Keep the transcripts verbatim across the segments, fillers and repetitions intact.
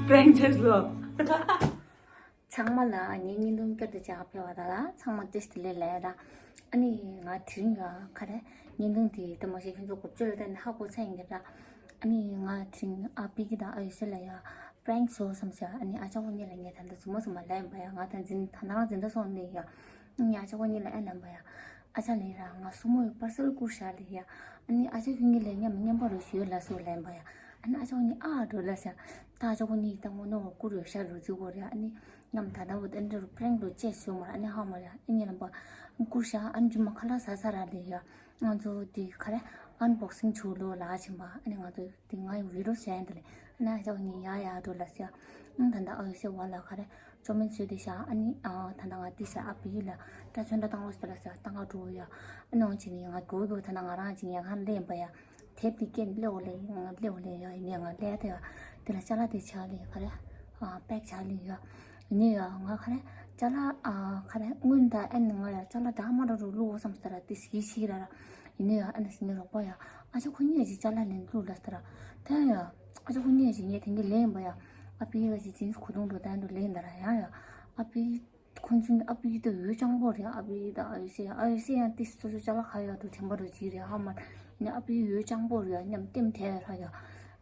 པྲེང་ཆེས་ལོ། ཚང་མ་ལ་ངའི་བརྙན་ཐུང་བསྐྱར་དུ་ལྗགས་ཕེབས་པ་དང་ལ་ཚང་མ་བཀྲ་ཤིས་བདེ་ལེགས་ལབ་ཡ་དང་། ཨ་ནི་ང་དེ་རིང་ཡ་ག་རེ་བརྙན་ཐུང་དེ་ལྟད་མོ་ཞིག་ཁྱོད་ཚོ་གོ་བཅོལ་ལ་བལྟས་ནས་ཧ་གོ་ཚར་ཡིན་གྱི་ར། ཨ་ནི་ང་དེ་རིང་ཨ་པི་ཀི་དང་ཨ་ཡོ་སེ་ལ་ཡ་པྲེང་བཟོ་བསམ་ཤག་ཨ་ནི་ཨ་ཅག་ཁོ་གཉིས་ལ་ངས་ད་ལྟ་རྫུན་མ་རྫུན་མ་ལབ་ཡིན་པ་ཡ། ང་ད་འཛིན་ད་ནང་འཛིན་གྲྭ་སོང་ནས་ཡ། ཨ་ནི་ཨ་ཅག་ཁོ་གཉིས་ལ་ཨེ་ལབ་པ་ཡ། ཨ་ཅག་ལ་ཡ་ར་ང་སྲུ་མོ་ཡི་པར་སེལ་བསྐུར་ཤག་ལ་ཡ། ཨ་ནི་ཨ་ཅག་ཁོ་གཉིས་ལ་མཉམ་མཉམ་པ་རུ་ཞུ་ལ་སོ་ལབ་ཡིན་པ་ཡ། ཨ་ནི་ཨ་ཅག་ཁོ་གཉིས་ཨ་འགྲོ་ལ་ཤག་ད་ཨ་ཅག་ཁོ་གཉིས་ད་ངོ་ནོ་བསྐུར་ཡོད་ཤག་རུ་ཙི་གོ་ར། ཨ་ནི་མཉམ་ད་ད་བོ་ཏན་ཏན་རུ་པྲེང་རུ་ཅེས་ཞུ་མ་ར། ཨ་ནི་ཧ་མ་ར། ཨ་ནི་ལབ་པ་བསྐུར་ཤག་ཨ་ནི་རྫུན་མ་ཁ་ལག་ཟ་ས་ར་ལ་ཡ། ང་ཚོ་དེ་ག་རེ་ཨན་བོག་སིང་བྱུག་ལོ་ལ་ཕྱིན་པ། ཨ་ནི་ང་ཚོ་དེ་ང་ཡི་བི་ཌི་ཡོ་བཟོ་ཡ་འདི་ལས། ཨ་ནི་ཨ་ཅག་ནི་ཡ་ཡ་འགྲོ་ལ་ཟེར། ཨང་ད་ད་ཨ་ཡོ་སེ་བ་ལ་ག་རེ་ཅོ་མིན་ཚོས་དེ་ཤ། ཨ་ནི་ཨ་ད་ད་ང་དེ་ཤ་ཨ་པི་ལ་ད་ཚོན་ད་བཏང་ལོ་ཟེར་ལ་ཟེར། ད་ང་འགྲོ་ཡ། ཨ་ནི་འོང་ཅི་ནི་ང་གོ་གོ་ད་ད་ང་རང་ཅི་ཡ་ཁང་ལེན་པ་ཡ། དེབ་དེ་སྐད་ལེའོ་ལེ་ཡ་ང་ལེའོ་ལེ་ཡ་ཡིན་ནི་ང་ལེ་ད་ཡ། དེ་ལ་ཅ་ལག་དེ་ཆ་ལེ་ག་རེ་ཨ་པེག་ཆ་ལེ་ཡ། ཡིན་ནི་ཡ་ང་ག་རེ་ཅ་ལག་ཨ་ག་རེ་སྔོན་ད་ཨ་ནི་ང་ཡ་ཅ་ལག་འདྲ་མ་འདྲ་རུ་བླུག་བསམ་ཟེར་ར་དེ་ཡིད་ཆེས་ར་ར། ཡིན་ནི་ཡ་ཨ་ནི་སི་ནི་རོགས་པ་ཡ་ཨ་ཅག་ཁོ་གཉིས་ཀྱི་ཅ་ལག་ལེན་བླུག་ལ་ཟེར་ར། ད་ཡ་ཨ་ཅག་ཁོ་གཉིས་ཀྱི་ངས་དེང་གི་ལེན་པ་ཡ། ཨ་པི་ཡ་ཅི་ཇིན་སི་གོ་དུང་འགྲོ་ད་འགྲོ་ལེན་ད་ར་ཡ་ཡ། ཨ་པི་ཁོང་ཚོ་ཨ་པི་ད་འོད་ཅང་པོ་རེད། ཨ་པི་ད་ཨ་ཡོ་སེ་ཨ་ཡོ་སེ་ཡང་ཏིས་སོ་སོ་ཅ་ལག་ཁ་ཡ་དུ་དྲན་པ་རུ་ཅི་རེད་ཧ་མ་ནི་ཨ་པི་འོད་ཅང་པོ་རེད་ཡ་མཉམ་ལྟེམ་ཐལ་ར་ཡ།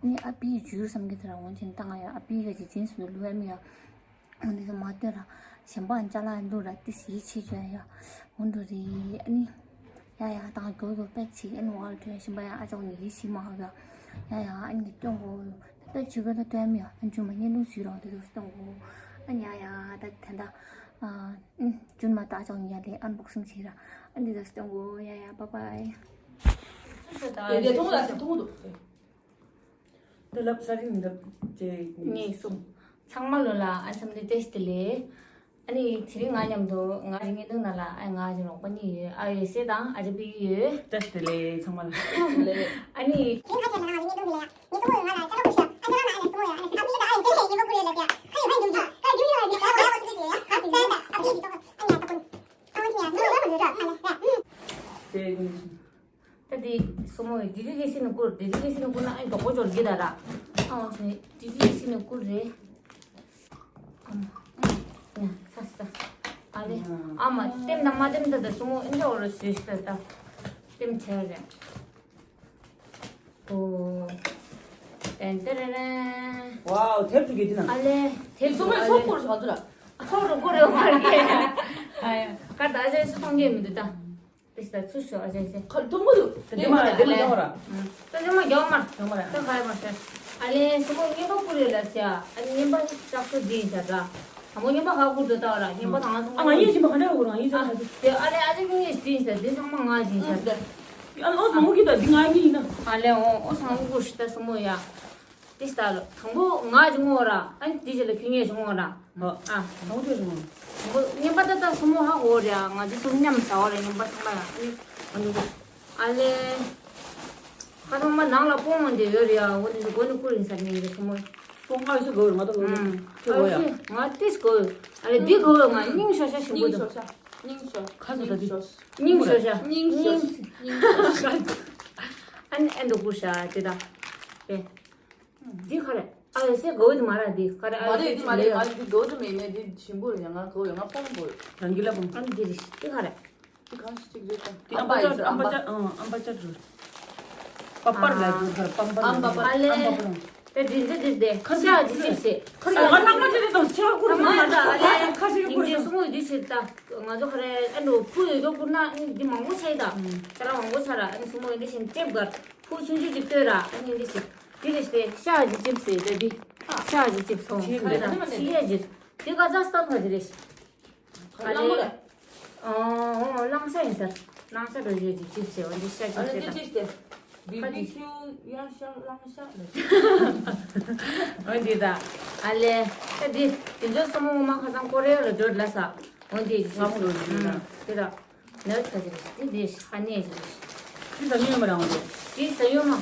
ནི་ཨ་པི་འཇུ་བསམ་གི་ད་ར་འོང་ཅན་ཏང་ཡ་ཨ་པི་ཡ་ཅི་ཇིན་སི་ནུ་ལུ་ཨ་མི་ཡ། འོ་འདི་ཚོ་མ་སྟོན་ར། གཞན་པ་ཅ་ལག་འདུག་ར་ཏི་སི་ཡིད་ཆེས་བྱོས་ཡ། འོ་འདུག་རེད་ཨ་ནི། ཡ་ཡ་ད་མགྱོགས་མགྱོགས་པེག་བྱེད་ཨ་ནི་བར་ཐོན་གཞན་པ་ཡ་ཨ་ཅག་ནི་ཡིད་ཆེས་མ་ཧ་ག་ཡ་ཡ་ཨ་ནི་སྟོན་གོ་ད་པེག་བྱེད་གོ་ད་སྟོན་མི་ཡ་ཨ་འཇུ་མ་བརྙན་ཐུང་བཟོས་རོགས་དེ་ཚོ་སྟོན་གོ་ཨ་ནི་ཡ་ཡ་ད་དེ་འདྲ། ཨ་ཨུ་འཇུ་མ་ད་ཨ་ཅག་ནི་ཡ་ལས་ཨན་བོག་སིང་བྱེད་ར། ཨ་འདི་ཚོ་སྟོན་གོ་ཡ་ཡ་བཱའི་བཱའི། སུ་ཞོ་ད་དེ་དེ་མཐོང་ལ་སུ་མཐོང་འདུག་ད་ལབ་ས་རིང་ལབ་ཅེས་ངས་གསུངས། ཚང་མ་ལོ་ལ་ཨ་འཚམས་འདྲི་བཀྲ་ཤིས་བདེ་ལེགས། ཨ་ནི་དེ་རིང་ང་མཉམ་དུ་ང་རང་གི་བརྙན་ཐུང་ནང་ལ་ཨ་ང་གི་རོགས་པ་གཉིས་ཡོད། ཨ་ཡོ་སེ་དང་ཨ་ཅག་པི་ཡོད། བཀྲ་ཤིས་བདེ་ལེགས་ཚང་མ་ལ། ཨ་ནི། དེ་ད་དེ་སོ་མོ་ཡི་དེ་དེ་གེ་སི་ནི་བསྐུར། དེ་དེ་གེ་སི་ནི་བསྐུར་ན་ཨ་ནི་དོག་པོ་འབྱོར་གྱི་ད་ར། ཨ་འོ་ཚེ་དེ་དེ་གེ་སི་ནི་བསྐུར་རེད། ཨ་མ་ཨ་ཡ་ཚ་སི་ད་ཨ་ལེ། ཨ་མ་ལྟེམ་དང་མ་ལྟེམ་ད་ད་སོ་མོ་ཨིན་ད་འོ་ར་སུས་ད་ད་ལྟེམ་ཆེ་རེད། ཨོ། ཏན་ཏན་རེ་རེ། ཝའོ་དེབ་ཅིག་གི་དེ་ན། ཨ་ལེ་དེབ་སོ་མོའི་ཚོགས་སྐོར་སོང་ཚུལ་ལ། ཚོགས་རུ་སྐོར་ཡོད་མ་རེད། ཨ་ཡ་ཀར་ད་ཨ་ཅག་སུ་མཐོང་གི་མི་འདུག་ད། དེ་ས་ཚུར་ཤོག་ཨ་ཅག་ཟེར། ཁ་ཐུང་མོ་འདུག་དེ་མ་དེ་མ་ཡོང་ར། ད་དེ་མ་ཡོང་མ། ཡོང་མ་ར། ད་ག་ཡོང་མ་ཤེས། ཨ་ལེ་སོ་མོ་རྔན་པ་བསྐུར་ཡོད་ལ་ཟེར། ཨ་ནི་རྔན་པ་ནི་ལྕགས་ཤོག་འདི་ཡིན་ཤག་ད། དང་པོ་རྔན་པ་ག་བསྐུར་འདུག་ལྟ་བ་ར་རྔན་པ་དང་སོ་མོ། ཨ་ང་ཡིན་ཞིག་མ་ག་འདྲ་བསྐུར་ང་ཡིན་ཤག་ད། དེ་ཨ་ལེ་ཨ་ཅག་རྔན་ཞིག་འདི་ཡིན་ཤག་འདི་ཚང་མ་ང་ཡིན་ཤག་ད། ཨ་ལེ་ཨོ་སོ་མོ་གི་ད་འདི་ང་ཡིན་ན། ཨ་ལེ་ཨོ་ཨོ་སོ་མོ་བསྐུར་ཤག་ད་སོ་མོ་ཡ། དེ་ལྟ་ལོ། དང་པོ་ང་ཅིག་ངོ་ར། ཨ་ནི་དེ་རྗེས་ལ་ཁྱོད་ངས་ཅིག་ངོ་ར། ཧོ། ཨ། དང་པོ་ཁྱོད་ཅིག་ངོ་། དང་པོ་རྔན་པ་ད་ལྟ་སོ་མོ་ཧ་གོ་རེད་ཨ། ང་ཚོ་གསུམ་མཉམ་ཟ་བ་རེད་རྔན་པ་ཚང་མ་ཡ། ཨ་ནི་ཨ་ནི་ཨ་ལེ། ཁ་ཚང་མ་ནང་ལ་སྤོང་བ་འདི་ཡོད་རེད་ཨ། འོ་འདི་ཚོ་སྒོ་ནས་བསྐུར་ཡིན་ས་རེད་ངེད་ཀྱི་སོ་མོ། སྤོང་ཨ་ཡོད་ས་གོ་རེད་ང་ད་གོ་རེད། ཁྱོད་གོ་ཡ། ཨ་ང་ཏིས་གོ། ཨ་ལེ་འདི་གོ་ང་སྙིང་ཤོ་ཤ་ཞིམ་པོ་དང་། སྙིང་ཤོ་ཤ། ཁ་ཚོ་ད་འདི། སྙིང་ཤོ་ཤ། སྙིང་ཤོ་ཤ། ཨ་ནི་ཨ་འདུག་བསྐུར་ཤག་དེ་ད། ཨེ། འདི་ག་རེ། ཨ་ཡོ་སེ་གོ་འདི་མ་ར་འདི་ག་རེ། ཨ་མ་རེད་འདི་མ་རེད། ང་འདི་གོ་ཚོ་མེད་མེད་འདི་ཞིམ་པོ་རེད་ང་གོ་ཡོད་ང་སྤོང་གོ་ཡོད། རང་གི་ལ་སྤོང་། ཨ་འདི་རེད་འདི་ག་རེ། འདི་གང་ཞིག་ཅིག་རེད་ད། འདི་ཨམ་པ་ཅར་ཨམ་པ་ཅར་ཨང་ཨམ་པ་ཅར་རེད། པ་པར་ལ་རེད་ག་རེ་པམ་པར་ཨམ་པ་པར་ཨ་ལེ། ཨམ་པ་པར། དེ་འདི་འདི་འདི་འདི་ཤ་ཅི་ཅི་སེ། ཁ་ཅིག་ང་ལྷག་མ་ཅི་རེད་དང་ཤ་ཁུར་ཁུར་མ་ད་ཨ་ལེ། ཁ་ཅིག་ཁུར་འདི་སུ་མོ་འདི་ཤེས་ད། ང་ཚོ་ག་རེ་ཨ་འགྲོ་ཕུ་ཡོད་དོ་ཁུར་ན་འདི་མང་པོ་ཤེས་ད། ཁྱེད་རང་མང་པོ་ཤ་ར་ཨ་ནི་སུ་མོ་འདི་ཤེས་ལྕེབ་གར། ཕུ་ཆུང་ཆུང་ཅིག་ལྟོས་ར་ཨ་ནི་འདི་ཞིག་འདི་རེད་ཤེས། ཤ་ཅི་ཅི་སེ་ད་འདི། ཤ་ཅི་ཅི་སོང་ཁ་ད་ཤི་ཡ་ཅི། འདི་ག་ཚ་སྟམ་ཁ་ཅི་རེད། ཨ་ལེ། ཨོ་གླང་ཤ་ཡིན་ཟེར། གླང་ཤ་འགྲོ་བཞིན་གྱི་ཅིབ་སེ་འོ་འདི་ཤ་ཅིབ་སེ་དང་། ཨ་ལེ་འདི་ཅིབ་སེ། བི་བི་ཁྱུ་གླང་ཤ་གླང་ཤ་ལ། འོ་འདི་དང་། ཨ་ལེ། ད་འདི་འདི་ཚོ་སོ་མོ་ངོ་མ་ཁ་སང་ཀོ་རེ་ཡ་ལ་འགྲོ་ལ་ས། འོ་འདི་ཅིབ་སེ། ང་མོ་རོ་འདི་དང་། འདི་དང་། ནོར་ཁ་ཅིག་རེད། འདི་འདི་ཨ་ནེ་ཅིག་རེད། འདི་ཟ་ཡོད་མ་རང་འདི། འདི་ཟ་ཡོད་མ།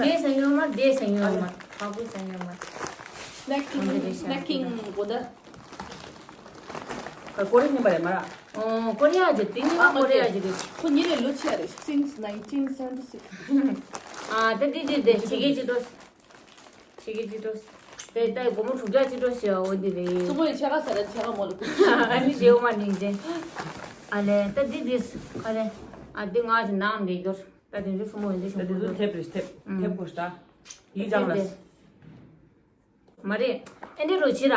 འདི་ཟ་ཡོད་མ། འདི་ཟ་ཡོད་མ། ཨ་ལེ། ཧ་གོ་ཟ་ཡོད་མ། ནེ་ཀིང་ནེ་ཀིང་གོ་ད། ཀོ་རེ་ཉིན་པ་རེད་མ་ར། ཨོ་ཀོ་རེ་ཡ་ཅིག་དེ་ཉིན་པ་ཀོ་རེ་ཡ་ཅིག་རེད། ཁོ་ཉིན་རེ་ལོ་ཆེ་རེད། Since nineteen seventy six། ཨ་ད་དེ་དེ་དེ་ཆེ་གེ་ཅིག་འགྲོ། ཅི་གི་ཅི་ཏོ། དེ་ལྟ་སྒོར་མོ་དྲུག་བརྒྱ་ཅི་ཏོ་ཞེས་འོ་འདི་རེད། སུ་མོ་ཡི་ཆ་ག་ས་ར་ཆ་ག་མོ་ལ་ཀུ། ཨ་ནི་རྗེའུ་མ་ནིང་ཅན། ཨ་ལེ་ད་འདི་འདི་ཁ་ལེ། ཨ་འདི་ང་ཅི་ནང་འདི་གྱོར། ད་དེ་འདི་སུ་མོ་ཡི་འདི་ད་ཞུ་དེ་གོ་ཚོ་ཐེབས་རེད་ཐེབས། ཨུམ། ཐེབས་གོ་ཤ་ད། ཡིད་ཅང་ལ། མ་རེད། ཨེ་འདི་རུ་ཕྱི་ར།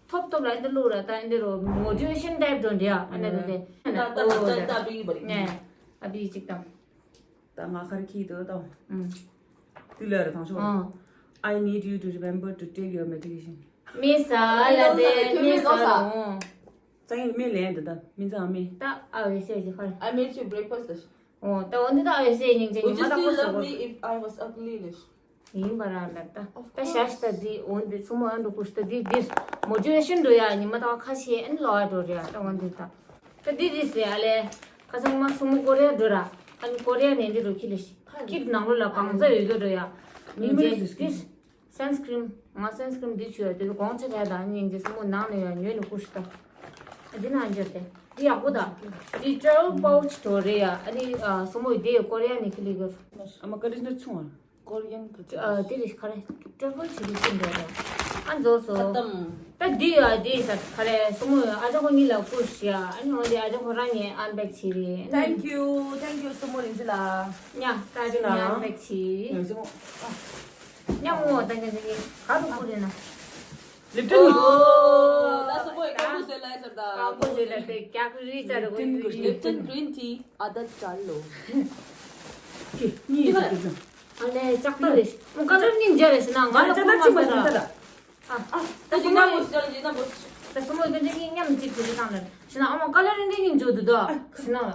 ཐོབ་ཐོབ་ལ་ཨེ་འདི་ལུག་ར་ད་ཨེ་འདི་རུ་མོ་ཊི་ཝེ་ཤན་ཊའིབ་འདྲ་འདྲ་ཨ་ནི་འདི་འདི། ད་ད་ད་ད་ད་བི་བ་རེད། ནས། ཨ་བི་ཅིག་དང་། ད་ང་ཁར་ཁྱི་དོ་དང་། ཨུམ། དུ་ལ་ར་ཐང་ཤོ། ཨ། I need you to remember to take your medication. མི་ས་ལ་དེ་མི་ས་ལ་འོང་། ཙང་ཡིན་མི་ལན་དུ་ད་མི་ཙང་མི། ད་ཨ་བེ་སེ་ཇི་ཧར། I made you breakfast. ཨོ་ད་འོ་འདི་ད་ཨ་བེ་སེ་ཉིན་ཅན་ཉི་མ་ད་ཁོ་སོ་གོ། If I was ugly ལེ། ཡིན་པ་ར་ལ་ད། ད་ཤ་ཤ་ད་འདི་འོ་འདི་སུ་མོ་ཨ་འདུ་ཀུ་ཤ་ད་འདི་འདིར་མོ་ཊི་ཝེ་ཤན་འགྲོ་ཡ་ཉི་མ་ད་ཁ་ཤས་ཨན་ལོ་ཨ་འགྲོ་རེ་ཡ་ད་འོ་འདི་ད། ད་འདི་འདི་སེ་ཨ་ལེ། ཁ་སང་མ་སུ་མོ་ཀོ་རེ་ཡ་འགྲོ་ར། ཨ་ནི་ཀོ་རེ་ཡ་ནས་འདི་རུ་ཁི་ལེ་ཤི། ཁིབ་ནང་ལོ་ལ་གང་ཟ་ཡོད་རྒྱུ་འགྲོ་ཡ། ཉིན་ཅན་འདིར། སན་སི་ཀྲིམ། ང་སན་སི་ཀྲིམ་འདི་ཆུ་ཡ་དེ་གོང་ཆེ་ཁ་དང་ཉིན་གྱི་སུ་མོ་ནང་ནས་ཡ་ཉོས་ནས་ཀུ་ཤ་ད། འདི་ནང་འཇོག་སྟེ། འདི་ཡག་པོ་ད། འདི་ཊ་ར་ཝལ་པའུ་ཆི་དོ་རེད་ཡ། ཨ་ནི་ཨ་སུ་མོ་ཡི་དེ་ཡི་ཀོ་རེ་ཡ་ནས་ཁི་ལི་གོ། ཨ་མ་ཀ་རིས་ནི་ཆུང་བ། ཀོ་རི་ཡན་ཁ་ཆུ། ཨ་དེ་རེད་ཁ་རེ། ཊ་ར་ཝལ་བྱེད་ཀྱི་ཅི་འདྲ་རེད། ཨ་འཛོ་སོ། ཁ་ཏམ། ད་འདི་ཡ་འདི་ས་ཁ་རེ་སུ་མོ་ཡ་ཨ་ཅག་ཁོ་གཉིས་ལ་ཀུ་ཤ་ཡ། ཨ་ནི་འོ་འདི་ཨ་ཅག་ཁོ་རང་ངས་ཨན་པེག་བྱེད་རེད། Thank you, thank you སུ་མོ་རིན་ཅི་ལ། ཉ་ད་ཅི་ཉ་ཨན་པེག་བྱེད། ཉ་སུ་མོ། ཉ་མོ་ད་ཉ་ཉ་ཉ་ག་རུ་ཀུ་རེ་ན། ལིབ་ཏན། ཨོ། ད་སོ་པོ་ཡི་ཀ་ཀོ་ཟེར་ལ་ཟེར་ད། ཀ་ཀོ་ཟེར་ལ་དེ་ཀྱག་རི་ཅ་རུ་ཀོ་ལིབ་ཏན་གྲིན་ཊི་ཨ་ད་ཅ་ལོ། ཁྱེད་གཉིས་ཡོད་ཟེར་གི་ཟེར། ཨ་ལེ་ལྕགས་པ་རེད། ཨོ་ཀ་ལར་གཉིས་འཇལ་རེད་ཟེར་ན་ང་ལ་ཀོ་མ་ཟེར་ད། ཨ་ད་ཞིག་ན་བོ་ཞིག་ན་བོ་ཞིག་ད་སོ་མོ་ཀུན་གྱི་གཉིས་མཉམ་གཅིག་གི་རི་ཐང་ལ་ཞིག་ན་ཨ་མ་ཀ་ལར་རེ་འདྲ་གཉིས་འཇོག་འདུག་ད་ཞིག་ན་ལ།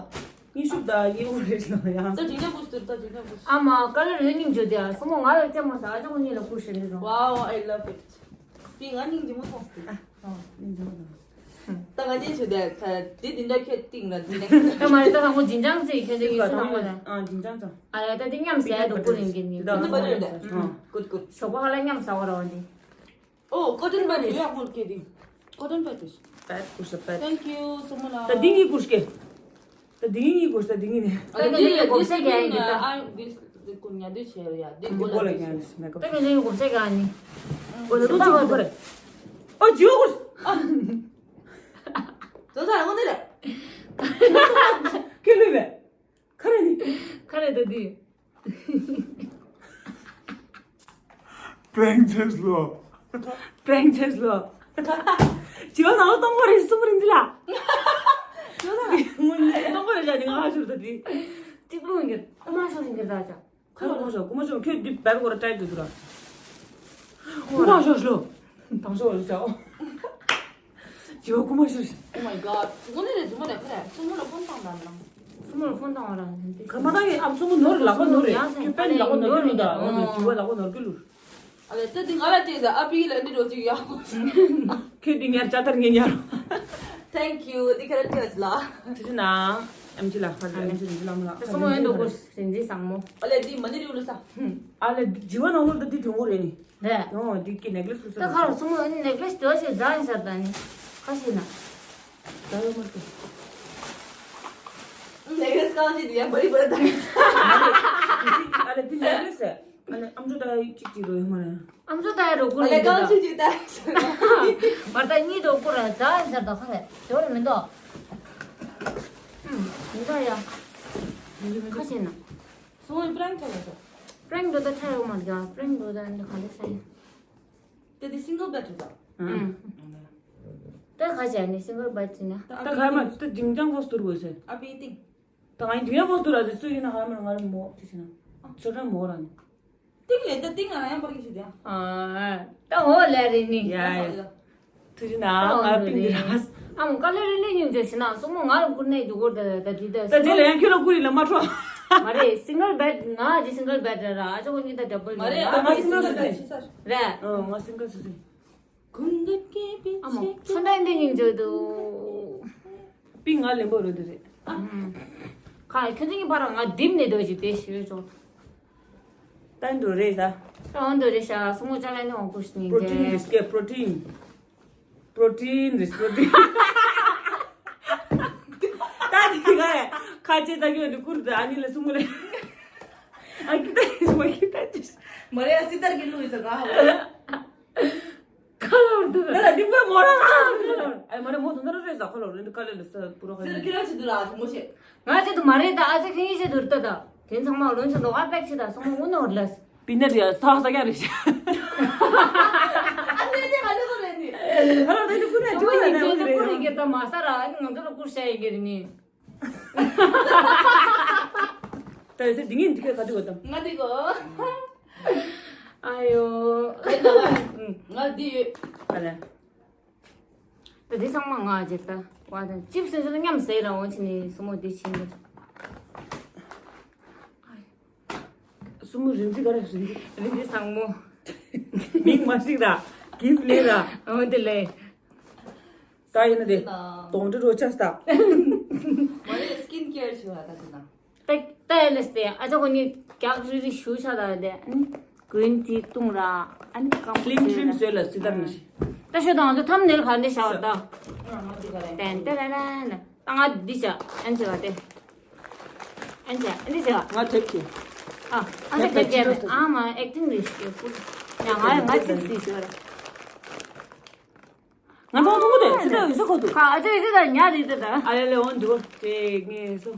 ཉི་ཤུ་ད་ཡིན་འོ་རེད་ལ་ཡང་། ད་ཞིག་ན་བོ་ཞིག་ད་ཞིག་ན་བོ་ཞིག་ཨ་མ་ཀ་ལར་རེ་གཉིས་འཇོག་དེ་ཨ་སོ་མོ་ང་ལ་ལྕགས་མ་ཟེར་ཨ་ཅག་གཉིས་ལ་ཀུ་ཤ་རེད་རོ། Wow, I love it. པི་ང་སྙིང་རྗེ་མོ་མཐོང་སྟེ། ཨ་སྙིང་རྗེ་མོ་མཐོང་། ད་ང་ཅན་ཆུ་དེ་ཁ་དེ་དེ་འདྲ་ཁྱོད་སྟེང་ལ་དེ་འདྲ་ཁྱོད། ད་མ་རེད་ད་དང་པོ་ཇིན་ཅང་ཚེ་ཁྱོད་དེ་ཡིན་སུ་ནང་པ་རེད། ཨ་ཇིན་ཅང་ཚང་། ཨ་ཡ་ད་དེ་མཉམ་ཟས་དུ་པུ་རིན་གྱི་ནི། དེ་དང་དེ་པ་རེད། ཨ་གུད་གུད། ཞོགས་པ་ཧ་ལ་མཉམ་ཟ་བ་ར་བ་འདི། ཨོ་ཀོ་ཊོན་པད་དེ་ཡག་པོ་སྐྱེ་དེ། ཀོ་ཊོན་པད་དེ། པད་ཀུ་ཤ་པད། Thank you སོ་མོ་ལ། ད་འདི་གཉིས་ཀུ་ཤ་སྐྱེ། ད་འདི་གཉིས་ཀོ་ཤ་ད་འདི་གཉིས་ནས། ད་འདི་ལ་གོམས་སེ་རྒྱག་ཡིན་གྱི་ད། ཨ་འདི་ཀུ་ཉ་འདི་བྱས་ཡ་འདི་འདི་གོ་ལ་ཀྱང་མེ་ཀ་ད་ངས་ལས་གོམས་སེ་རྒྱག་ནི། གོ་ལ་རུ་ཅིག་གོ་རེ། ཨོ་ཇིའོ་གོ་ཤ། ཨ། དོ་ད་ངོ་ནི་རེད། ཁེ་ལུས་བས། ཁ་རེ་ནི། ཁ་རེ་ད་འདི། པྲེང་ཆེས་ལོ། པྲེང་ཆེས་ལོ། བྱིས་པ་ནང་ལོ་སྟོང་པ་རེད་གསུམ་པ་རིན་ཅི་ལ། དངོས་གནས་སྟོང་པ་རེད་ཅག་འདི་ང་ཧ་ཤོར་ད་འདི། གཅིག་ལུང་གི་ཨ་མ་ཤོར་རིན་གི་ད་ཅག་ཁ་ལོ་ཁོ་ཤོར་ཁོ་མ་ཤོར་ཁྱོད་འདི་བེར་གོ་ར་ཏྲའི་དུ་དུ་ར། ཁོ་མ་ཤོར་ཤོར། དང་ཤོར་ཤོར། ཇོ་ཀུ་མ་ཤུ་ཤི། Oh my god. སུ་མོ་ནི་རེད་སུ་མོ་རེད་ཁ་རེད་སུ་མོ་ལ་ཕོན་བཏང་དང་ལ། སུ་མོ་ལ་ཕོན་བཏང་བ་ར་ཡིན་ཏེ། ཁ་མ་ད་ཡིན་ཨ་སུ་མོ་ནོར་ལག་པ་ནོར་རེད་ཁྱོད་པན་ལག་པ་ནོར་གི་ལུ་ད་འོ་ནོ་ཇུ་བ་ལག་པ་ནོར་གི་ལུ། ཨ་ལེ་ད་འདི་ང་ལ་བལྟས་ཟེར་ཨ་པི་ལ་འདི་འགྲོ་ཅིག་ཡ། ཁྱོད་འདི་ཉར་ཅ་ཐར་ངས་ཉར། Thank you. འདི་ཁ་ར་ཏི་ཨ་ལ། ཐུགས་རྗེ་གནང་། ཨེམ་ཆི་ལ་ཁ་ཨེམ་ཆི་རིན་ཆེན་ལམ་ལ། སུ་མོ་ཡིན་འགྲོ་གོ་རིན་ཆེན་བཟང་མོ། ཨ་ལེ་འདི་མ་ནི་རིའུ་ལུ་ས། ཨ་ལེ་ཇི་བ་ནང་ལོ་ད་འདི་དོན་གོ་རེད་ནི། རེད། ཨོ་འདི་ཀི་ནེག་ལེས་ལུ་ས། ད་ཁ་ར་སུ་མོ་ཨ་ནི་ནེག་ལེས་དོ་ཞེས་རྫ་ཡིན་ས་ད་ནི། ཁ་ཤས་ན། ད་ཡོད་མ་ཏེ། ནེག་ལེས་གང་ཞིག་འདི་ཡང་བ་རི་བ་རི་ད། ཨ་ལེ་འདི་ནེག་ལེས་ཨ་ལེ་ཨམ་ཅོག་ད་ཡིག་གཅིག་གཅིག་རོ་ཡོད་མ་རེད། ཨམ་ཅོག་ད་ཡིག་རོ་ཀུ་རེད་འདི་ད། མར་ད་གཉིས་དོ་ཀུ་ར་རྫ་ཡིན་ས་ད་ཁ་རེད་དོ་རེད་མི་འདུག་ཨུམ། མི་འདུག་ཡ། ཁ་ཤས་ན། སོང་པྲེང་ཐོག་ལ་ཐོག་པྲེང་འགྲོ་ད་ཁྲ་ཡོང་མ་རྒྱ་པྲེང་འགྲོ་ད་འདི་ག་ལེ་ས་ཡིན། དེ་དེ་སིང་གལ་བེད་རེད་ད། ཨང་། ད་ཁ་ཅག་ནི་སིང་གལ་བེད་ཅི་ན། ད་ག་མ་ད་ཇིང་ཅང་ཧོ་སྟུར་བོ་ཟེར། ཨ་པི་ཏིང་། ད་ང་ཡིན་ཇིང་ཅང་ཧོ་སྟུར་ཨ་ཟེར་སུ་ཡིན་ན་ཧ་མ་ང་མོ་ཅི་ཟེར་ན། ཆོ་ཅང་མོ་ར་ནི། ཏིང་ལེ་ད་ཏིང་ང་ཡང་པར་གི་ཞིག་དེ། ཨ། ད་ཧོ་ལེ་རེ་ནི། ཡ་ཡ། ཐུགས་རྗེ་གནང་ང་པིང་འདི་ར། ཨ་མོ་ཀ་ལར་རེ་ནི་ཉུང་ཅོ་ཞིག་ན་སོ་མོ་ང་ལ་ཀུར་ནས་འདུག་གོ་ད་ད་དེ་ད། ད་དེ་ལ་ཡང་ཁྱོད་ལ་ཀུར་ཡིན་ལ་མ་འཕྲོ། མ་རེད་སིང་གལ་བེད་ང་ཅི་སིང་གལ་བེད་ར་ར་ཨ་ཅོ་གོ་གཉིས་ད་ཌབ་བལ་མ་རེད་ཡིན་ཨ་ལ། མ་སིང་གལ་ཟེར། རེད། ཨ་ང་སིང་གལ་ཟེར། ཨ་མོ་ཁྱོད་འདྲ་འདི་ཉིན་འཇོག་འདུག་པི་ང་ལེན་པོ་རོ་དེ་རེད། ཁ་ཁྱོད་ཚོ་གཉིས་བར་ང་རྡིབ་ནས་སྡོད་ཅིག་དེ་ཞུ་ཆོག་ད་འགྲོ་རེད་ད། ད་འོང་འདོད་རེད་ཤག་སུ་མོ་ཅག་ལ་ནི་འོང་ཀུ་ཤ་ནི་པྲོ་ཊིན་རེད་སྐད་པྲོ་ཊིན། པྲོ་ཊིན་རེད་པྲོ་ཊིན། ད་དེ་ག་རེད་ཁ་ཆེ་ད་ཁྱོད་འདི་ཀུར་ད་ཨ་ནི་ལ་སུ་མོ་རེད། ཨ་ཀི་ད་ཡིན་མ་ཀི་ད་ཅི། མ་རེད་ཨ་སི་ཏར་གི་ལུས་ས་ག་ཧ་བ། མོ་རང་ཨ་མ་རེད། མོ་དུང་དར་རེད་ཟ་ཁོ་ལོ་རེད། དཀའ་ལས་ལ་ས་པུ་རོ་ཁ་ཟེར་ཁྱེད་རང་ཆེད་དུ་ལ་དུ་མོ་ཤེས། ང་ཆེད་དུ་མ་རེད། ད་ཨ་ཅེ་ཁེ་ཡིན་ཆེད་དུ་རེད། ད་ད་དེ་ཚང་མ་ལོན་ཆེད་དུ་ཨ་པེག་ཆེད་ད་སོང་མོ་དངོས་གནས་འོར་ལས། པི་ནར་ཡ་ས་ས་ཀྱང་རེད་ཤག་ཨ་ནི་ནི་ང་ནི་ཁོ་རེད་ནི། ཨ་རོ་དེ་ནི་ཁོ་རེད། ཁོ་ཡིན་ཆེད་དུ་ཁོ་རེད་གི། ད་མ་ས་ར་ཨ་ནི་ང་ཚོ་ལ་ཁུར་ཤ་ཡི་གི་རེད་ནི། ད་ཡོད་ཚད་འདི་ངས་འདི་གས་ག་དུས་བ་དམ། ང་འདི་གོ། ཨ་ཡོ། ང་འདི་ཡོད། ཨ་ལེ། ད་འདི་ཚང་མ་ང་རྗེས་ད་བ་དང་ཅིབ་སི་ཟེར་ན་མཉམ་ཟས་རང་འོང་ཕྱིན་ནས་སུ་མོ་འདི་ཕྱིན་གི། སུ་མོ་རིན་འཛི་ག་རེ་རིན་འཛི། རིན་འཛི་བཟང་མོ། མིང་མ་ཤིག་ར། གིབ་ལེ་ར། འོ་འདི་ལེ། ད་ཡིན་ན་དེ། དང་དོང་ཁྲི་རོ་ཆ་ས། མ་རེད། སི་ཀིན་ཀེར་ཞུ་བ་ད་དེ་ན། ཏེག་ཏེ་ལེས་ཏེ་ཨ་ཅག་གོ་ནི་རྒྱག་རི་རི་ཞུ་ཆ་ད་དེ་ཨ་ནི་གུན་ཏི་ཏུང་ར་ཨ་ནི་ཀམ་སི་ལིམ་ཤིམ་བཟོས་ལ་སི་ཏར་མི་ཤི། ད་ཤོད་དང་ང་ཚོ་ཐམ་ནེལ་ག་འདི་བཞག་ད། ཏན་ཏན་ཏན་ཏན་ད་ང་འདི་བྱ་ཨན་བྱ་བ་དེ། ཨན་བྱ་ཨན་འདི་བྱ། ང་དེབ་ཀྱི། ཨ་ཨ་ང་དེབ་ཀྱི་ཨ་མ་ཨེག་ཊིང་རེད་ཤི་ཀུ། ཡ་ང་ང་ཅིག་སི་ཤི་བ་རེད། ང་ཚོ་ཐུང་གུ་དེ་སི་ཏར་ཡོད་ས་ཁོ་ཐུ། ཁ་ཨ་ཅག་ཡོད་ས་ད་ཉ་རེད་ད་ད། ཨ་ལེ་ལེ་འོན་འདུག་ཅེས་ངས་སོ།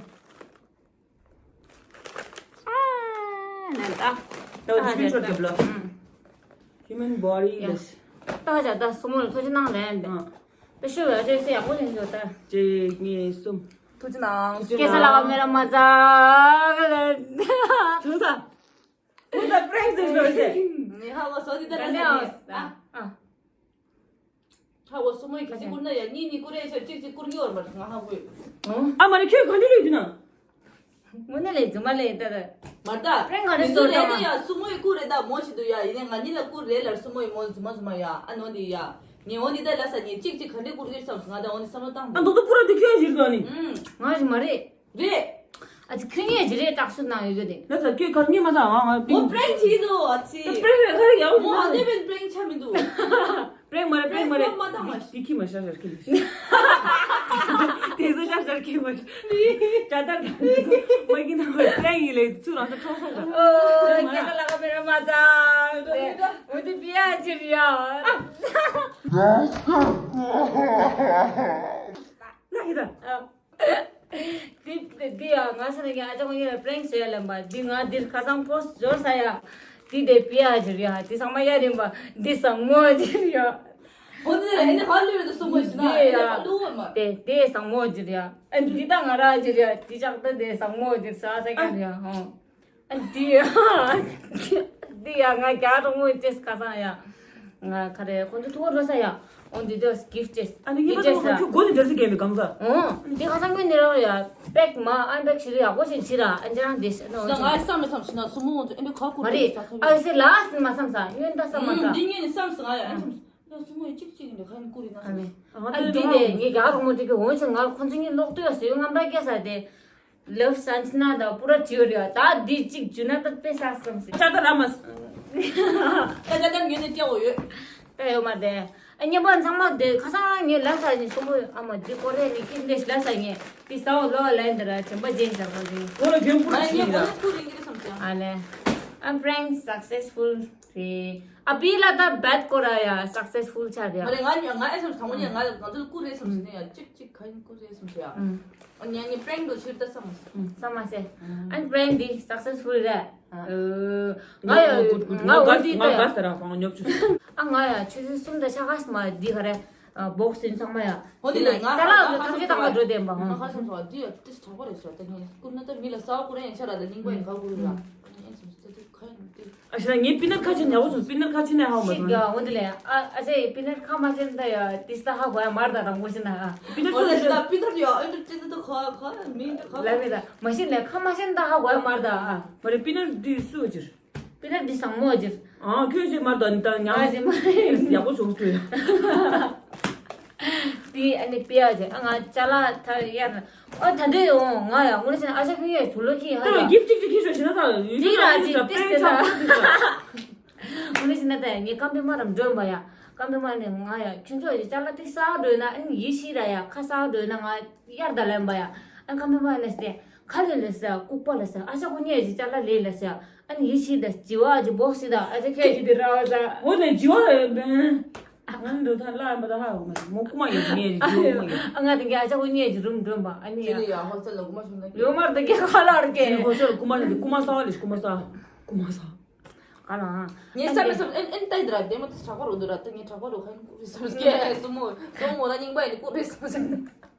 ཨ་ནན་ད། ད་བ་ཆི་ཆོ་ཏེ་བློ། Human body ལས། ད་ཅག་ད་སུ་མོ་ལ་ཐུགས་རྗེ་གནང་རན་ད། ད་ཤོད་བ་ཅེས་སེ་ཡག་པོ་ལེན་ཆོག་ད། ཅེས་ངས་སོ། ཐུགས་རྗེ་གནང་། ཀེ་ས་ལ་བ་མེ་ར་མ་ཛ་ག་ལེ། ཐུགས་ས། ཁོ་ད་པྲེང་ཟེར་ཞོར་ཟེར། ནི་ཧ་བ་སོ་ནི་ད་ད་ནི་ཨ། ཧ་བ་སོ་མོ་གི་ཅི་བསྐུར་ན་ཡ་གཉིས་གཉིས་བསྐུར་ཡ་ཤ་གཅིག་གཅིག་བསྐུར་ཉོར་བར་ང་ཧ་བོས། ཨ་མ་རེ་ཁྱོད་ག་འདྲ་རེད་ན། དངོས་གནས་ལས་རྫུན་མ་ལས་ད་ད། མར་ད། པྲེང་ག་རེ་མི་སོ་ཟུ་རེད་ད་ཡ་སུ་མོ་ཡི་བསྐུར་རེད་ད་མོ་ཞིག་ཏུ་ཡ་ཡིན་ནས་ང་གཉིས་ལ་བསྐུར་རེད་ལར་སུ་མོ་ཡི་མོ་རྫུན་མ་རྫུན་མ་ཡ་ཨ་ནོ་འདི་ཡ། ངས་འོ་འདི་ད་ལ་ས་ངས་གཅིག་གཅིག་ག་འདྲ་བསྐུར་གྱིར་བསམ་སོང་ང་ད་འོ་འདི་བསམ་བློ་བཏང་ཨ་འདུག་ཏུ་པུ་ར་འདི་ཁྱོད་ཞིག་ད་ནི། ང་ཞིག་མ་རེད། རེད། ཨ་ཙི་ཁྱོད་ཉིད་ཀྱི་རེད་བཀྲག་ཤོད་གནང་ཡོད་གི་དེ། ལ་ས་ཁྱོད་གར་ཉིད་མ་ཟ་ཨང་ཨ་པིང་། མོ་པྲེང་བྱེད་ཀྱི་འདུག་ཨ་ཙི། པྲེང་རེད་ག་རེ་ཡག་མོ་ཨ་ནེ་བན་པྲེང་ཆ་མི་འདུག་པྲེང་མ་རེད་པྲེང་མ་རེད། པྲེང་མ་བཏང་མ་ཤི། དེ་ཁྱི་མ་ཤ་ཤར་ཁྱི་མ་ཤི། དེ་ཚོ་ཤ་ཤར་ཁྱི་མ་ཤི། ཅ་ལྟར་དང་མ་གི་ན་མ་པྲེང་ཡིན་ལེ་ཚུར་རང་ཚོ་ཁྲོ་སོང་དང་། ཨོ་ཀེ་ས་ལ་ཀ་མེ་ར་མ་ཙང་། འོ་དེ་པི་ཡ་ཅི་རེད་ཡ། ན་ཧི་ད། འདི་འདི་ཡ་ང་ས་ནས་ཀྱང་ཨ་ཅག་ངོ་ཡ་ལ་པྲེང་བྱས་ལབ་པ་འདི་ང་འདིར་ཁ་སང་པོ་སི་ཊི་འབྱོར་ས་ཡ། འདི་དེ་པི་ཡ་འབྱོར་ཡ་འདི་ཚང་མ་ཡ་རིམ་པ་འདི་བཟང་མོ་འབྱོར་ཡ། འོ་འདི་ལ་ཨེ་ནི་ཧ་ལུས་རེད་སོ་མོ་ཞིག་ན་ཨེ་ནི་ཧ་ལུས་བ་མ། དེ་དེ་བཟང་མོ་འབྱོར་ཡ། ཨ་འདི་ད་ང་ར་འབྱོར་ཡ་འདི་ཅག་ད་དེ་བཟང་མོ་འབྱོར་ས་ས་ཀྱང་ཡ་ཧོ། ཨ་འདི་ཡ། འདི་ཡ་ང་རྒྱ་རོགས་མོ་ཅེས་ཁ་སང་ཡ། ང་ཁ་རེ་ཁོང་ཚོ་ཐུག་རོ་ས་ཡ། འོ་འདི་དོ་གིཕ་ཅེས། ཨ་ནི་ངེད་པ་ཚོ་ཁོང་ཚོ་སྒོ་ནས་འདྲ་ཟིག་རྒན་པའི་གང་ཟ། འོ། འདི་ཁ་སང་ངོས་ནས་རོགས་ཡ། པེག་མ་ཨན་པེག་བྱེད་ཡག་པོ་ཞིག་བྱེད་ར་ཨན་ཅང་འདི་ཤ་ན། ང་ཨ་བསམ་མེད་བསམ་ཞིག་ན་སུ་མོ་འོ་ཚོ་ཨེ་འདྲ་ཁ་ཁུར་མ་རེད་ས་ཁ་ཨ་སེ་ལ་སི་མ་བསམ་ས་ངོས་ད་བསམ་མ་ས། འདི་ངོས་ནས་བསམ་སོང་ང་ཡ་ཨན་བསམ་སོང་ཡ་སུ་མོ་ཡ་གཅིག་གཅིག་འདི་ཁ་ཡིན་ཁུར་ཡིན་ན་ཨ་ནི། ཨ་འདི་ནས་ངས་རྒྱ་རོགས་མོ་འདི་གི་འོ་ཚོ་ང་ཁོང་ཚོ་གཉིས་ལོག་ལྟོས་ཡ་ཟེར་ཡོད་ངམ་ར་སྐྱེ་ས་དེ། ལབ་སན་ན་ད་པུ་ར་བྲིས་ཡོད་རེད། ད་འདི་གཅིག་བརྗོད་ན་ད་དཔེ་བསགས་སམ་ཟེར། ཅ་ད་ར་མ་ས། ད་ད་ད་ངས་ནི་སྐྱེ་བོ་ཡོད། ད་ཡོད་མ་རེད། ཨ་ཉེ་པ་ཚང་མ་དེ་ཁ་སང་ངས་ལབ་ས་ནི་སོང་བོ་ཨ་མ་འདི་ཀོ་རེ་ནི་ཀིན་ལེ་ལབ་ས་ངས་འདི་ས་འོ་ལོ་ལན་འདི་ར་དྲན་པ་ཅན་ཞག་པ་ཟིན། ཁོ་ལ་རྒན་པུ་ར་ཨ་ཆི་ངས་ནི་ཁོ་ར། ལ་སྐུ་རིང་གི་རེད་བསམ་སོང་། ཨ་ལེ། ཨ་པྲེང་སག་སེ་སི་ཕུལ་རེད། ཨ་པི་ལ་ད་བད་ཀོ་ར་ཡ་སག་སེ་སི་ཕུལ་ཆགས་རེད། མ་རེད་ང་ང་ཨེ་བསམ་སོང་ང་ང་ང་ཚོ་སྐུ་རེད་བསམ་སོང་ཡ་གཅིག་གཅིག་ཁ་ཡིན་སྐུ་རེད་བསམ་སོང་ཡ། ཨ་ཉ་ཉ་པྲེང་དུ་ཕྱིར་ལྟ་བསམ་མ་སོང་། བསམ་མ་སོང་། ཨ་ནི་པྲེང་འདི་སག་སེ་སི་ཕུལ་རེད། ང་ཡ་ང་འོ་འདི་ང་ག་ས་ར་ཁོང་ཉོབ་ཆུ། ཨ་ང་ཡ་ཆུ་ཚོད་གསུམ་དང་ཕྱེད་ཀ་སི་མ་འདི་ག་རེ། བོག་སི་ཡིན་ཚང་མ་ཡ། འོ་འདི་ལས་ང་ཅ་ལག་ང་ཐམས་ཅད་བཏང་བ་འགྲོ་བསྡད་པ་ང་ཧང་། ཁ་སང་ཚོ་འདི་ཡ་ཏིས་གྲགས་པ་རེད་ཤག་ད་ངས་སྐུར་ན་ད་མི་ལ་ས་བ་ཁུ་རེ་ཡན་ཆ་ར་ད་རྙིང་པ་ཡིན་ག་ཁུ་རེ་ར། ཨ་ནི་ཨེ་ཚོ་ད་དུ་ཁ་ཡིན་ཏི། ཨ་ཤི་ད་ངའི་པི་ནར་ཁ་ཆེ་ཉག་པོ་བྱུང་། པི་ནར་ཁ་ཆེ་ནས་ཧ་མ་ཤིག་ག་འོ་འདི་ལས་ཨ་ཨ་ཅེ་པི་ནར་ཁ་མ་ཆེ་ན་ད་ཡ་ཏིས་ད་ཧ་གོ་ཡ་མར་ད་དང་པོ་ཤི་ན་ཨ། པི་ནར་ཁ་ཆེ་ད་པི་ནར་ཡ་ཨེ་འདྲ་ཅེ་ད་ཁ་ཁ་མིན་ད་ཁ་ལ་མི་ད་མ་ཤི་ནས་ཁ་མ་ཆེ་ན་ད་ཧ་གོ་ཡ་མར་ད་ཨ། མ་རེད་པི་ནར་འདི་སུ་ཅིར། པི་ནར་འདི་བཟང་མོ་ཅིར། ཨ་ཁྱོད་ཅེ་མར་ད་ནི་ད་ཉག་ཨ་ཅེ་མ་རེད། ཡག་པོ་བྱུང་སུ་ཡ། དེ་ཨ་ནི་པི་ཡ་ཅེ་ཨ་ང་ཅ་ལག་ཐ་ཡར་ཨ་ད་འདི་ཡོང་ང་ཡ་ངོ་ནས་ཨ་ཅག་ཁྱོད་ཡ་དུ་ལོ་ཁྱི་ཧ་ཡ། གིབ་ཅིག་ཅིག་ཁྱི་ཤོད་ཤི་ན་ད་ཡུལ་དེ་ན་ཅིག་ཏིས་ཏེ་ད། ངོ་ནས་ཤི་ན་ད་ཡ་ངས་ཀམ་པི་མ་རམ་འགྲོན་པ་ཡ། ཀམ་པི་མ་ནས་ང་ཡ་ཁྱོད་ཚོ་ཡ་ཅ་ལག་ཏིག་ས་འགྲོན་ན་ཨ་ནི་ཡི་ཤི་ར་ཡ་ཁ་ས་འགྲོན་ན་ང་ཡར་ད་ལེན་པ་ཡ། ཨ་ནི་ཀམ་པི་མ་ནས་སྟེ་ཁ་ལས་ལས་ས་ལྐུགས་པ་ལས་ས་ཨ་ཅག་ཁོ་ཉེ་ཡ་ཅ་ལག་ལས་ལས་ས་ཨ་ནི་ཡི་ཤི་ད་ཅི་བ་ཨ་ཅི་བོག་ཤི་ད་ཨ་ཅག་ཁྱེད་ཀྱི་དེ་ར་བ་ས། འོ་ནས་ཅི་བ་ཡོད་པས། ང་འགྲོ་ཐང་ལ་ཡིན་པ་ད་ཧ་གོ་མ་མོ་རྐུ་མ་ཡོད་ངས་རེད་རྐུ་མ་ཡོད། ཨ་ང་དེ་ག་ཨ་ཅག་ཁོ་གཉིས་ཀྱི་རུམ་འགྲོམ་པ་ཨ་ནི་ཡ། ཡ་ཧོ་སེ་ལ་རྐུ་མ་བྱུང་ན། ཡོད་མར་དེ་ག་ཁ་ལ་ར་ཁྱེད་ཀྱི་ཧོ་སེ་ལ་རྐུ་མ་རེད་རྐུ་མ་ས་བ་ལས་རྐུ་མ་ས་རྐུ་མ་ས། ག་ལ་ཨ། ངས་བསམ་མེད་བསམ་ཨེན་ཨེན་ཏའི་འདི་ར་དེ་མ་དེ་དྲག་པོ་རུ་འདུག་ར་ད་ངས་དྲག་པོ་རུ་ཁ་ཡིན་རྐུ་རེད་བསམ་སྐད་སོ་མོ་སོ་མོ་ད་རྙིང་པ་ཡིན་རྐུ་རེད་བསམ་སྐད།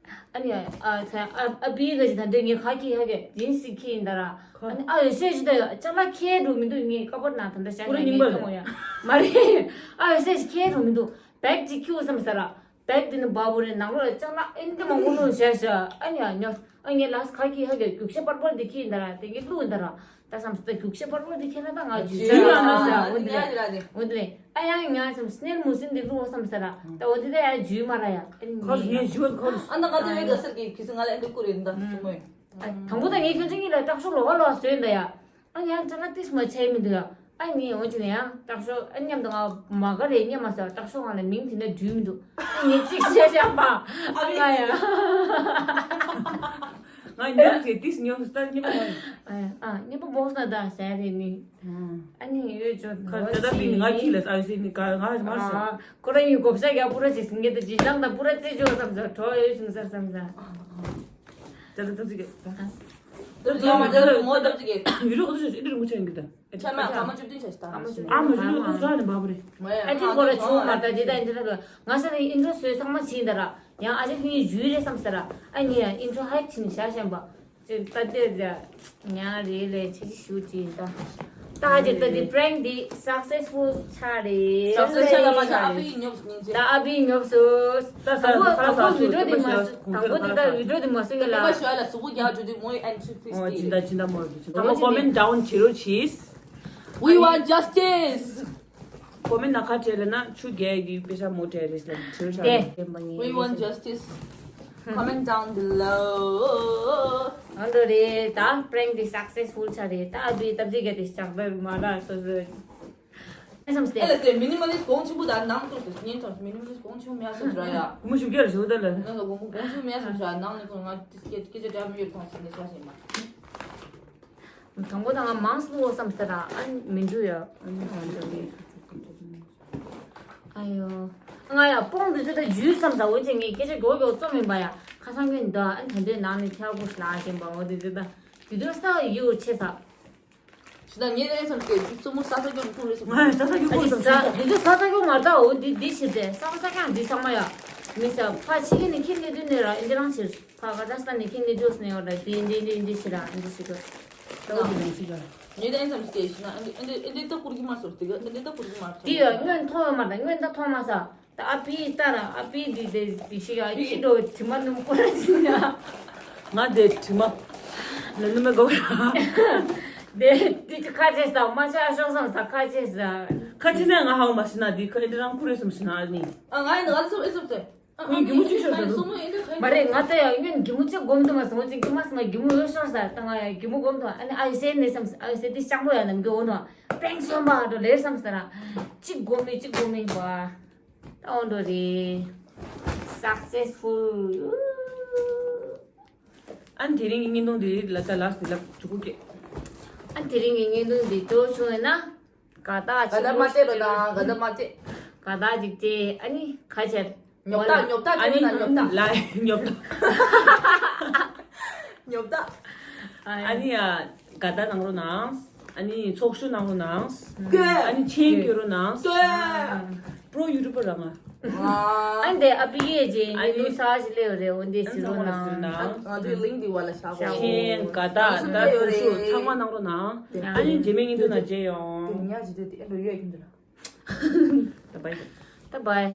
ཨ་ནི་ཨ་ཚ་ཨ་ཨ་བི་ག་ཅི་ད་འདོད་ངས་ཁ་ཁྱི་ཧ་གེ་ཇིན་སི་ཁྱི་ཡིན་ད་ར། ཨ་ནི་ཨ་ཡོད་སེ་ཅི་ད་ཡོད་ཅ་ལག་ཁྱེད་འགྲོ་མི་འདུག་ངས་ཀ་པོར་ནང་ད་འདྲ་བཞག་ཁོ་རང་ངས་རྙིང་པ་ངས་རེད། གཏོང་ཡ་མ་རེད། ཨ་ཡོད་སེ་ཅི་ཁྱེད་འགྲོ་མི་འདུག་བེག་ཅིག་ཁྱི་བསམ་ས་ར། བེག་འདི་ནི་འབའ་བོ་རེད་ནང་ལོགས་ལ་ཅ་ལག་ཨེ་འདི་མང་པོ་ལོན་བཞག་ཤག་ཨ་ནི་ཨ་ཉོ་ཨ་ངས་ལགས་ཁ་ཁྱི་ཧ་གེ་རྒྱུག་ཤ་པར་པར་འདི་ཁྱི་ཡིན་ད་ར་དེ་གི་བླུགས་ཡིན་ད་ར། ད་བསམ་སོང་ད་རྒྱུག་ཤ་པར་པར་འདི་ཁྱེད་ན་ད་ང་རྒྱུག་ཤ་ཡོད་ན་ས་འོ་འདི་ལས་འོ་འདི་ལས་ཨ་ཡང་ང་བསམ་སྣེར་མུ་སིན་འདི་བླུགས་བསམ་ས་ར་ད་འོ་འདི་ད་ཡང་རྒྱུག་མ་ར་ཡ་ཨ་ནི་ཁོ་ངས་ཡང་ཞུ་ཁོ་ཨ་ན་ང་ད་ཡོད་ག་སར་གི་ཁྱི་སི་ང་ལ་ཨེ་འདི་བསྐུར་ཡིན་ད་སུ་མོ་ཡིན། དང་པོ་ད་ངས་ཁྱོད་ཚོ་གཉིས་ལ་སྟག་ཤོག་ལོག་ལོག་བཟོས་ཡིན་ད་ཡ། ཨ་ཡང་ཅ་ལག་ཏིས་མ་ཆད་མི་འདུག་ཡ། ཨ་ནི་འོ་ཅི་ནས་ཡང་སྟག་ཤོག་ཨ་མཉམ་དུ་ང་མ་ག་རེ་ཉེ་མ་ཟེར་སྟག་ཤོག་ང་ལ་མིང་དེ་འདྲ་འབྲུས་མི་འདུག་ཨ་ནི་གཅིག་བཤད་བཤད་པ་ཨ་ང་ཡ། ང་ཉོབ་ཟེར་ཏིས་ཉོབ་ཟེར་ད་ཉེ་མ་ང་ཡ། ཨ་ཉེ་མ་བོགས་ན་ད་ཟེར་རེད་ནི། ཨ་ནི་ཡོད་ཅོ་ཁ་ད་ད་པི་ནི་ང་ཁྱི་ལ་ཨ་ཟེར་ནི་ག་ང་མ་ཟེར། ཁོ་རང་ཡུལ་གོ་བཤད་རྒྱ་པུ་ར་ཟེར་སིང་གེ་ད་ཇི་ལྟང་ད་པུ་ར་རྩེ་ཅོ་བསམ་ཟེར་གྲོ་ཡོད་བྱུང་ཟེར་བསམ་ཟེར། ད་ད་ད་ཟིག་གེ་ད། ད་ཟིག་མ་ད་ད་ངོ་ད་ཟིག་གེ། ཡུ་རོ་ག་ཚོད་ཨི་འདྲ་རིང་མོ་ཆེན་གི་ད། ཆ་མ་ཀ་མ་བཅུ་བདུན་ཆ་ཞིག་ད། ཨ་མ་ཞུ་ཨ་མ་ཞུ་ཡུ་ཏུ་ཟ་ནི་མ་བ་རེད། ཨ་ཅི་གོ་ར་ཆུ་མ་ད་འདི་ད་འདི་ད་ང་ས་ནི་ཨིན་ཌོ་སོས་ཚང་མ་ཕྱིན་ད་ར། ཡང་ཨ་ཅག་ཁྱོད་ཉིད་ཇུས་རེད་བསམ་ས་ར། ཨ་ནི་ཡང་ཨིན་ཌོ་ཧའི་ཕྱིན་ཤ་ཞན་པ། ཅི་ད་དེ་ཟ། ཉ་རེ་ལས་ཆེ་ཆེ་ཞུ་ཅི་ད། ད་ཧ་ཅི་ད་དེ་པྲེང་དེ་སག་སེས་ཕུལ་ཆགས་རེད། སག་སེས་ཆགས་ལ་མ་ཆགས་ཨ་ཕི་ཉོབ་སྙིང་རྗེ། ད་ཨ་ཕི་ཉོབ་སོ། ད་ས་དང་པོ་ཁ་ལག་དང་པོ་ས་བི་ཌིའོ་དེ་མ་ཁུ་སོ་དང་པོ་དེ་ད་བི་ཌིའོ་དེ་མ་སོ་ཡོད་ལ། ཁོ་པ་ཤོ་ལ་སུ་གུ་རྒྱ་ཇུ་དེ་མོའི་ཨན་ཊི་ཕིས་ཨོ་ཏི། ཇི་འདྲ་ཇི་འདྲ་མོ་རེད་ཅི་ད་མོ་ཀོ་མེན་ཌའུན་བྱེད་རོགས་གྱིས། We want justice. ཀོ་མེན་ན་ཁ་བྲལ་ན་ཆུ་རྒྱལ་གྱི་དཔེ་ཆ་མོ་བྲལ་རེད་ལ་བྲིས་ཤག་དེ། We want justice. Comment down below. ཨ་འདོ་རེད་ད་པྲེང་དེ་སག་སེས་ཕུལ་ཆགས་རེད་ད་བི་ཏབ་ཅིག་ག་དེ་ཞག་པ་མ་ལ་སོ་སོ། ཨེ་སམ་སྟེ། ཨེ་ལ་སྟེ་མི་ནི་མ་ལིས་གོང་ཆེན་པོ་དང་ནང་དུ་སོ་སྙིང་ཐོང་མི་ནི་མ་ལིས་གོང་ཆེན་པོ་མེད་སོ་ཞུ་ར་ཡ། ཀུ་མོ་ཞུ་རྒྱལ་ཞུ་ད་ལ། ང་ལ་གོང་གོང་ཆེན་པོ་མེད་སོ་ཞུ་ར་ནང་ནི་ཁོ་ང་སྐད་སྐད་ཆ་འདྲ་མི་ཡོད་ཐོང་སོང་ནས་ཆ་ཞེས་མ། དང་པོ་དང་ང་མང་སུ་བསམ་སྟེ་ར་ཨ་མི་འཇུ་ཡ། ཨ་ཡོ། ང་ཡ་སྤོང་འདི་ཚོ་ད་འཇུ་བསམ་ས་འོན་ཅིག་ངས་སྐད་ཆ་མགྱོགས་མགྱོགས་རྩོམ་ཡིན་པ་ཡ་ཁ་སང་ཀུན་འདི་ཨ་ད་འདོད་ནང་ནས་ཐལ་གོ་ལ་ཞེན་པ་འོ་འདི་ཚོ་ད་དུས་ཚོད་ས་ཡོ་ཆེ་ས། ཤི་ན་ངས་ལན་སམ་སྐད་ཅིག་སོ་མོ་ས་ས་ཀྱོག་མཐོང་རེད་སོ་མོ། ང་ས་ས་ཀྱོག་ཨ་ཅི་ས་འདི་ཚོ་ས་ས་ཀྱོག་མ་ད་འོ་འདི་འདི་ཕྱིར་ཏེ་ས་ས་ཀྱང་འདི་ཚང་མ་ཡ། མི་ས་ཕ་ཕྱི་གི་ནི་ཁྱི་ནི་དུ་ནི་ར་ཨིན་ཇི་རང་ཕྱིར། ཕ་ག་ཟ་ས་ནི་ཁྱི་ནི་ཇོས་ནི་ཡོད་ར་དེ་འདི་འདི་འདི་ཕྱིར་ར་འདི་ཕྱིར་ར། ད་འོ་འདི་ནང་ཕྱིར་ར། ངས་ད་ཨེན་སམ་སྐད་ཤི་ན་ཨེན་འདི་ཨེན་འདི་ད་ཀུར་གི་མ་སོར་དེ་ག་ཨེན་འདི་ད་ཀུར་གི་མ་སོར། དེ་ཡ་སྔོན་མཐོང་ཡོད་མ་ད་སྔོན་ད་མཐོང་མ་ས། ད་ཨ་ཕི་ལྟ་ར་ཨ་ཕི་འདི་དེ་དེ་ཤི་ཡ་ཁྱི་འགྲོ་དྲི་མ་སྣུམ་ཀུ་ར་ཅི་ཡ། ང་དེ་དྲི་མ་ལ་སྣུམ་མེ་གོ་ར། དེ་དེ་ཁ་ཆེ་ས་མ་ཆ་ཤོག་སམ་ས་ཁ་ཆེ་ས། ཁ་ཆེ་ས་ང་ཧ་མ་ཤི་ན་དེ་ཁ་ཨེ་འདི་རང་ཀུ་རེ་སམ་ཤི་ན་ནི། ཨ་ང་ཨེ་འདི་ང་ཚོ་ཨེ་སོབ་ཏེ། ཁོའི་རྒྱུ་མོ་གཅིག་ཤོར་ཟེར་འདུག་མ་རེད་ང་ལྟ་ཡང་སྔོན་རྒྱུ་མོ་གཅིག་སྒོམ་དུ་མ་སོང་ཅིག་དུ་མ་སོང་རྒྱུ་མོ་ཡོད་ཤོར་ཟེར་ད་ང་ཡང་རྒྱུ་མོ་སྒོམ་དུ་ཨ་ནི་ཨ་ཡི་སེ་ནས་སམ་ཨ་ཡི་སེ་དེ་སྤྱང་པོ་ཡང་ནམ་རྒྱུ་འོ་ནོ་པེང་སོན་པ་འགྲོ་ལེར་སམ་ཟེར་ན་གཅིག་སྒོམ་མི་གཅིག་སྒོམ་མི་བ་ད་འོ་འགྲོ་རེད། Successful. ཨ་ནི་དེ་རིང་གི་བརྙན་ཐུང་འདི་ལ་ད་ལགས་སི་ལབ་ཆུ་ཁུག་སྐད། ཨ་ནི་དེ་རིང་གི་བརྙན་ཐུང་འདི་ཅོ་བྱུང་ཡོད་ན། དགའ་རྟགས་དགའ་རྟགས་མ་སྟེར་རོ་ན་དགའ་རྟགས་མ་སྟེར། དགའ་རྟགས་ཅིག་སྟེར་ཨ་ནི་ཁ་ཆེར། ཉོབ་ཏག་ཉོབ་ཏག་ཨ་ནི་ཉོབ་ཏག་ལ་ཉོབ་ཏག་ཉོབ་ཏག་ཨ་ནི་ཡ་དགའ་རྟགས་གནང་རོགས་གནང་། ཨ་ནི་ཚོགས་ཞུགས་གནང་རོགས་གནང་། ཨ་ནི་མཆན་སྐྱོན་རོགས་གནང་། པྲོ་ཡུ་ཊུ་བར་རང་ང་། ཨ་ནི་དེ་ཨ་པི་ཡེ་ཇེ་ཨ་ནི་ནུ་ས་ཞི་ལེ་རེ་འོན་དེ་སི་རོགས་གནང་། ང་ཚོའི་ལིང་ཀི་བ་ལ་བཞག་གོ། མཆན་དགའ་རྟགས་ད་ཚོགས་ཞུགས་ཚང་མ་གནང་རོགས་གནང་། ཨ་ནི་རྗེས་མའི་བརྙན་ཐུང་ནང་མཇལ་ཡོང་། ཉ་ཇི་དེ་དེ་ཨེ་འགྲོ་ཡོད་ཀྱིན་འདུག་ལ། ད་བའི། ད་བའི།